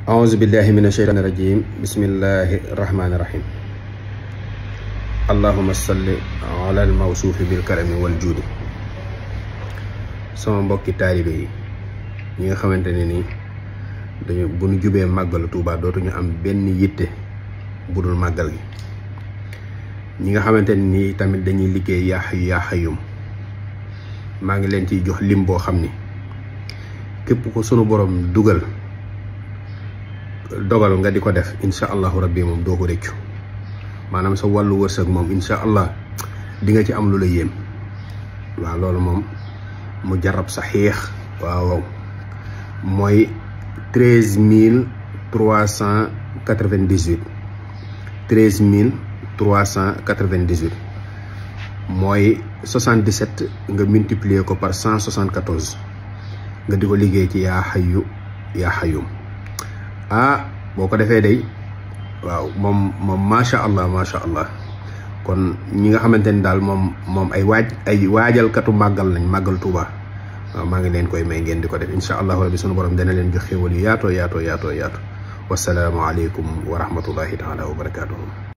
أعوذ بالله من الشيطان الرجيم بسم الله الرحمن الرحيم اللهم صل على الموصوف بالكرم والجود. sama mbokki taalibe yi ñi nga xamante ne ni dañu bu ñu jubee màggalu Tuuba dootuñu am benn yitte budul màggal gi. ñi nga xamante ne ni tamit dañuy liggéey yaa hayyu yaa qayyum maa ngi leen ciy jox lim boo xam ni képp ko sunu borom dogal nga di ko def insha allahu rabbi moom doo ko rëccu maanaam sa wàllu wërsëg moom insha allah di nga ci am lu la yéem. waaw loolu moom mu jarab saxiix waaw mooy 13398 mooy 77 nga multiplier ko par 174 nga di ko liggéey ci yaa hayyu yaa qayyum. boo ko defee day waaw moom macha allah kon ñi nga xamante ni daal moom ay waajalkatu màggal lañ màggal Tuuba waaw maa ngi leen koy may ngeen di ko def incha allahu rabbi sunu borom dana leen jox xéwal yu yaatoo wasalaamu aleykum wa rahmatullahi taala wa barakatuhu.